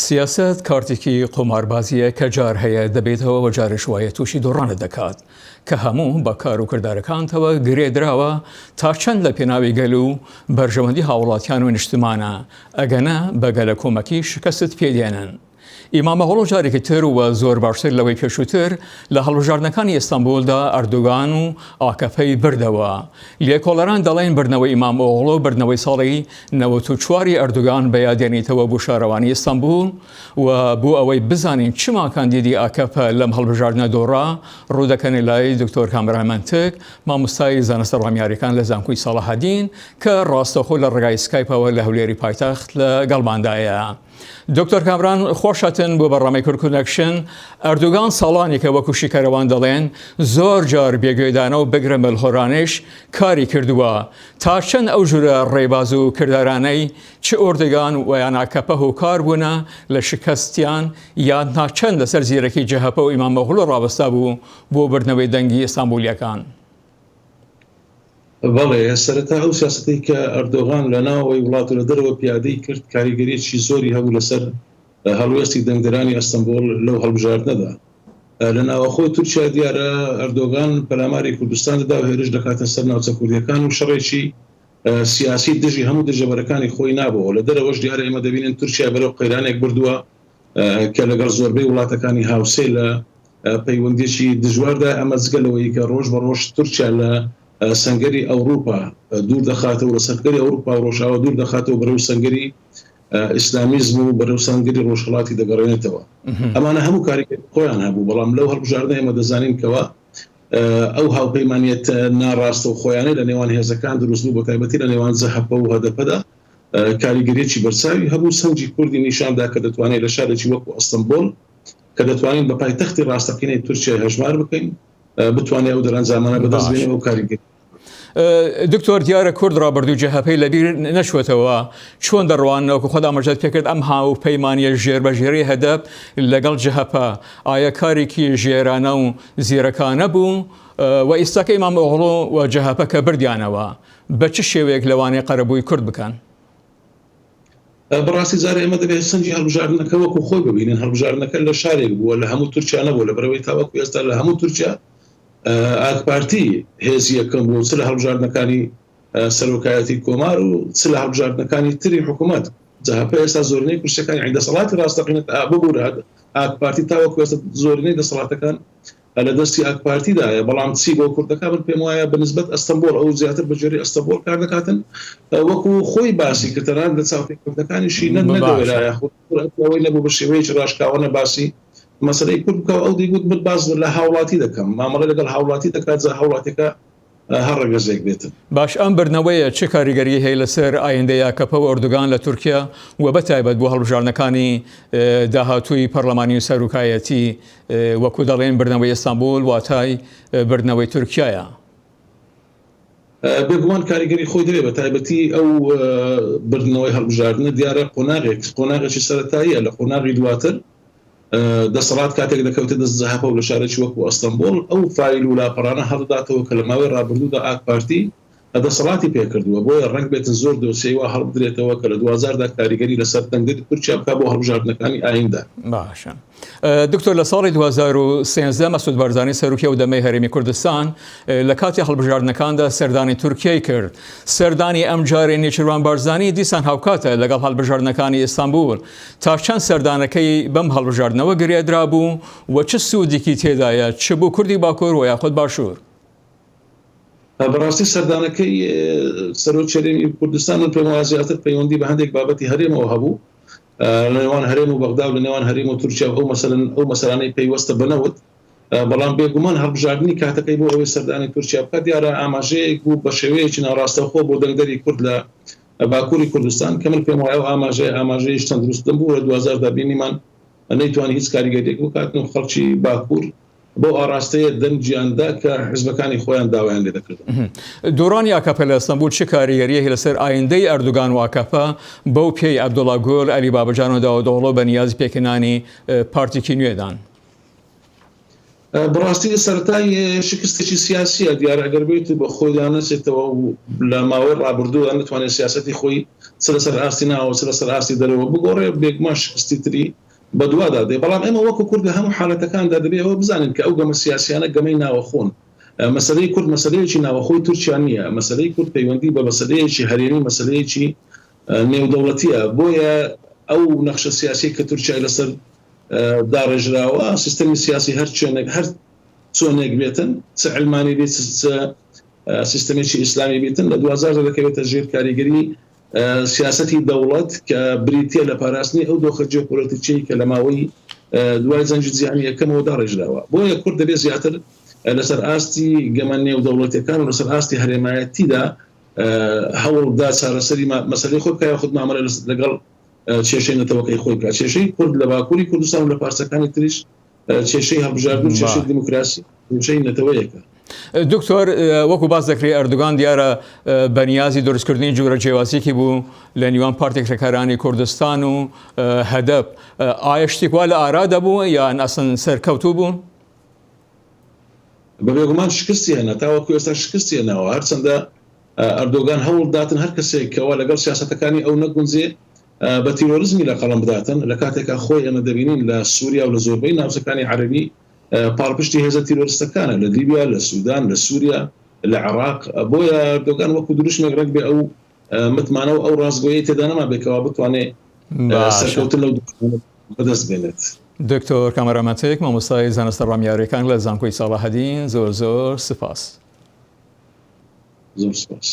سیاسەت کارتێکی قوماربازییە کە جار هەیە دەبێتەوە و جارێش وایە تووشی دۆڕانت دەکات کە هەموو بە کار و کردارەکانتەوە گرێ دراوە تا چەند لە پێناوی گەل و بەرژەوەندی هاوڵاتیان و نیشتمانە ئەگەنا بە گەلەکۆمەکی شکستت پێ دێنن. ئیمامئۆغڵو جارێکی تر و زۆر باشتر لەوەی پێشووتر لە هەڵبژاردنەکانی ئیستانبوڵدا ئەردۆگان و ئاکەپەی بردەوە. لێکۆڵەران دەڵێن بردنەوەی ئیمامئۆغڵو بردنەوەی ساڵی 94 ی ئەردۆگان بە یادێنیتەوە بۆ شارەوانی ئیستانبوڵ و بۆ ئەوەی بزانین چما کاندیدی ئاکەپە لەم هەڵبژاردنە دۆڕا ڕوودەکەنە لای دکتۆر کامەران مەنتک مامۆستای زانستە ڕامیاریەکان لە زانکۆی سەڵاحەدین کە ڕاستەوخۆ لە ڕێگای سکایپەوە لە هەولێری پایتەخت لەگەڵماندایە. دکتۆر کامران خۆشهاتن بۆ بەڕامەی کورد کونەکشن ئەردوگان ساڵانێکە وەکو شیکەرەوان دەڵێن زۆر جار بێگوێدانە و بگرە ملهۆرانەیش کاری کردووە تا چەند ئەو جورە ڕێباز و کردارانەی چ ئۆردگان و یان ئاکەپە هۆکار بوونە لە شکستیان یان تا چەند لەسەر زیرەکی جەهەپە و ئیمامئۆغلو ڕاوەستا بوو بۆ بردنەوەی دەنگی ئیستانبولیەکان؟ بەڵێ، سەرەتا ئەو سیاسەتەی کە ئەردۆغان لە ناوەوەی وڵات و لە دەرەوە پیادەی کرد، کاریگەرییەکی زۆری هەبوو لەسەر هەڵوێستی دەنگدەرانی ئەستەنبوڵ لەو هەڵبژاردنەدا. لە ناوەخۆی تورکیا دیارە ئەردۆغان پەلاماری کوردستان دەدا و هێرش دەکاتە سەر ناوچە کوردییەکان و شەڕێکی سیاسی دژی هەموو دژەبەرەکانی خۆی نابەوە. لە دەرەوەش دیارە ئێمە دەبینین تورکیا بەرەو قەیرانێک بردووە کە لەگەڵ زۆربەی وڵاتەکانی هاوسێ لە پەیوەندییەکی دژواردایە، ئەمە جگە لەوەی کە ڕۆژ بە ڕۆژ تورکیا لە سەنگەری ئەوروپا دوور دەخاتەوە، لە سەنگەری ئەوروپا و ڕۆژئاوا دوور دەخاتەوە بەرەو سەنگەری ئیسلامیزم و بەرەو سەنگەری ڕۆژهەڵاتی دەگەڕێنێتەوە. ئەمانە هەموو کاریگەری خۆیان هەبوو، بەڵام لەو هەڵبژاردنە ئێمە دەزانین کەوا ئەو هاوپەیمانیەتە ناڕاستەوخۆیانەی لە نێوان هێزەکان دروست بوو، بەتایبەتی لە نێوان جەهەپە و هەدەپەدا، کاریگەریی بەرچاوی هەبوو، سەنگی کوردی نیشان دا کە دەتوانێت لە شارێکی وەکو ئەستەنبۆڵ کە دەتوانین بە پایتەختی ڕاستەقینەی تورکیای هەژمار بکەین، بتوانێت ئەو دەرەنجامانە بەدەست بێنێ و ئەو کاریگەری. دکتۆر دیارە کورد ڕابردووی جەهەپەی لەبیر نەچووەتەوە، چۆن دەڕوانن وەکو خۆت ئاماژەت پێکرد ئەم هاوپەیمانییە ژێربەژێرەی هەدەپ لەگەڵ جەهەپە ئایا کارێکی ژێرانە و زیرەکانە بوو و ئیستاکە ئیمامئۆغڵو و جەهەپە کە بردیانەوە بە چ شێوەیەک لەوانەیە قەرەبووی کورد بکەن؟ بەڕاستی جارێ ئێمە دەبێت سەنگی هەڵبژاردنەکە وەکو خۆی ببینین، هەڵبژاردنەکە لە شارێک بووە لە هەموو تورکیا نەبووە، لەبەرئەوەی تاوەکو ئێستا لە هەموو تورکیا ئاکپارتی هێزی یەکەم بووە چ لە هەڵبژاردنەکانی سەرۆکایەتی کۆمار و چ لە هەڵبژاردنەکانی تری حکوومەت. جەهەپە ئێستا زۆرینەی کورسیەکانی یانی دەسەڵاتی ڕاستەقینە ببورە ئاکپارتی تاوەکو ئێستا زۆرینەی دەسەڵاتەکان لە دەستی ئاکپارتی دایە، بەڵام چی بۆ کورد دەکات من پێم وایە بە نسبەت ئەستەنبۆڵ ئەو زیاتر بە گوێرەی ئەستەنبۆڵ کار دەکاتن وەکو خۆی باسی کرد تەنانەت لە چاوپێکەوتنەکانیشی نە باشە. نەدەوێرا یاخود جورئەتی ئەوەی نەبوو بە شێوەیەکی ڕاشکاوانە باسی مەسەلەی کورد بکا و ئەو دەیگوت من باس لە هاوڵاتی دەکەم مامەڵە لەگەڵ هاوڵاتی دەکات جا هاوڵاتیەکە هەر ڕەگەزێک بێتن. باش ئەم بردنەوەیە چ کاریگەریی هەیە لەسەر ئایندەی ئاکەپە و ئەردوگان لە تورکیا و بە تایبەت بۆ هەڵبژاردنەکانی داهاتووی پەرلەمانی و سەرۆکایەتی وەکو دەڵێن بردنەوەی ئیستانبوڵ واتای بردنەوەی تورکیایە. بێگومان کاریگەری خۆی دەبێت بە تایبەتی ئەو بردنەوەی هەڵبژاردنە دیارە قۆناغێک قۆناغێکی سەرەتاییە لە قۆناغی دواتر دەسەڵات کاتێک دەکەوتە دەست جەهەپە و لە شارێکی وەکو ئەستەنبوڵ ئەو فایل و لاپەڕانە هەڵدەداتەوە کە لە ماوەی ڕابردوودا ئاک پارتی دەسەڵاتی پێکردووە، بۆیە ڕەنگ بێتن زۆر دۆسیەی وا هەڵبدرێتەوە کە لە دواجاردا کاریگەری لەسەر دەنگدەری تورکیا بکات بۆ هەڵبژاردنەکانی ئایندە. باشە دکتۆر لە ساڵی 2013 مەسعود بارزانی سەرۆکی ئەو دەمەی هەرێمی کوردستان لە کاتی هەڵبژاردنەکاندا سەردانی تورکیای کرد سەردانی ئەم جارەی نێچیرڤان بارزانی دیسان هاوکاتە لەگەڵ هەڵبژاردنەکانی ئیستانبول تا چەند سەردانەکەی بەم هەڵبژاردنەوە گرێدرابوو و چ سوودێکی تێدایە چ بۆ کوردی باکوور و یاخود باشوور؟ بەڕاستی سەردانەکەی سەرۆکی هەرێمی کوردستان من پێم وایە زیاتر پەیوەندی بە هەندێک بابەتی هەرێمەوە هەبوو لە نێوان هەرێم و بەغدا و لە نێوان هەرێم و تورکیا و ئەو مەسەلەن ئەو مەسەلانەی پەیوەستە بە نەوت بەڵام بێگومان هەڵبژاردنی کاتەکەی بۆ ئەوەی سەردانی تورکیا بکات دیارە ئاماژەیەک بوو بە شێوەیەکی ناڕاستەوخۆ بۆ دەنگدەری کورد لە باکووری کوردستان کە من پێم وایە ئەو ئاماژەیە ئاماژەیەکی تەندروستم بوو لە دواجاردا بینیمان نەیتوانی هیچ کاریگەریەک بکات و خەڵکی باکوور بەو ئاڕاستەیە دەنگیان دا کە حزبەکانی خۆیان داوایان لێ دەکردن. دۆڕانی ئاکەپە لە ئەستەنبوڵ چ کاریگەرییەکی لەسەر ئایندەی ئەردۆگان و ئاکەپە بەو پێی عەبدوڵا گول، عەلی بابەجان و داودئۆغڵۆ بە نیازی پێکهێنانی پارتێکی نوێدان؟ بەڕاستی سەرەتای شکستێکی سیاسییە، دیارە ئەگەر بێت و بە خۆیدا نەچێتەوە و لە ماوەی ڕابردوودا نەتوانێت سیاسەتی خۆی چ لەسەر ئاستی ناوەوە چ لەسەر ئاستی دەرەوە بگۆڕێ، بێگومان شکستی تری بەدوادا دێ. بەڵام ئێمە وەکو کورد لە هەموو حالەتەکاندا دەبێ ئەوە بزانین کە ئەو گەمە سیاسیانە گەمەی ناوەخۆن. مەسەلەی کورد مەسەلەیەکی ناوەخۆی تورکیا نییە، مەسەلەی کورد پەیوەندی بە مەسەلەیەکی هەرێمی، مەسەلەیەکی نێودەوڵەتییە. بۆیە ئەو نەخشە سیاسیەی کە تورکیای لەسەر داڕێژراوە، سیستەمی سیاسی هەر چۆنێک هەر چۆنێک بێتن، چ عەلمانی بێت چ سیستەمێکی ئیسلامی بێتن، لە دواجاردا دەکەوێتە ژێر کاریگەری سیاسەتی دەوڵەت کە بریتییە لە پاراستنی ئەو دۆخە جیۆپۆلەتیکیەی کە لە ماوەی دوای جەنگی جیهانی یەکەمەوە داڕێژراوە. بۆیە کورد دەبێت زیاتر لەسەر ئاستی گەمە نێودەوڵەتیەکان و لەسەر ئاستی هەرێمایەتیدا هەوڵ بدا چارەسەری مەسەلەی خۆی بکا یاخود مامەلە لەگەڵ کێشەی نەتەوەکەی خۆی بکات. کێشەی کورد لە باکووری کوردستان و لە پارچەکانی تریش کێشەی هەڵبژاردن و کێشەی دیموکراسی کێشەی نەتەوەیەکە. دکتۆر وەکو باس دەکرێت ئەردوگان دیارە بەنیازی دروستکردنی جورە جیاوازیەکی بوو لە نیوان پارتی کرێکارانی کوردستان و هەدەپ ئایا شتێک وا لە ئارا دەبوو یان ئەسن سەرکەوتوو بوو؟ بە بێگومان شکستی هێنا تاوەکو ئێستا شکستی هێناوە هەرچەندە ئەردۆگان هەوڵ داتن هەر کەسێک کەوا لەگەڵ سیاسەتەکانی ئەو نەگونجێ بە تیرۆرزمی لە قەڵەم بداتن، لە کاتێکا خۆی ئێمە دەبینین لە سوریا و لە زۆربەی ناوچەکانی عەرەبی پاڵپشتی هێزە تیرۆرستەکانە لە لیبیا، لە سودان، لە سوریا، لە عێراق، بۆیە ئەردۆگان وەکو دروشمێک ڕەنگ بێ ئەو متمانە و ئەو ڕاستگۆیەی تێدا نەمابێ کەوا بتوانێ سەرکەوتن لەو دروشمانە بەدەست بێنێت. دکتۆر کامەران مەتک، مامۆستای زانستە ڕامیاریەکان لە زانکۆی سەڵاحەدین، زۆر زۆر سپاس. زۆر سپاس.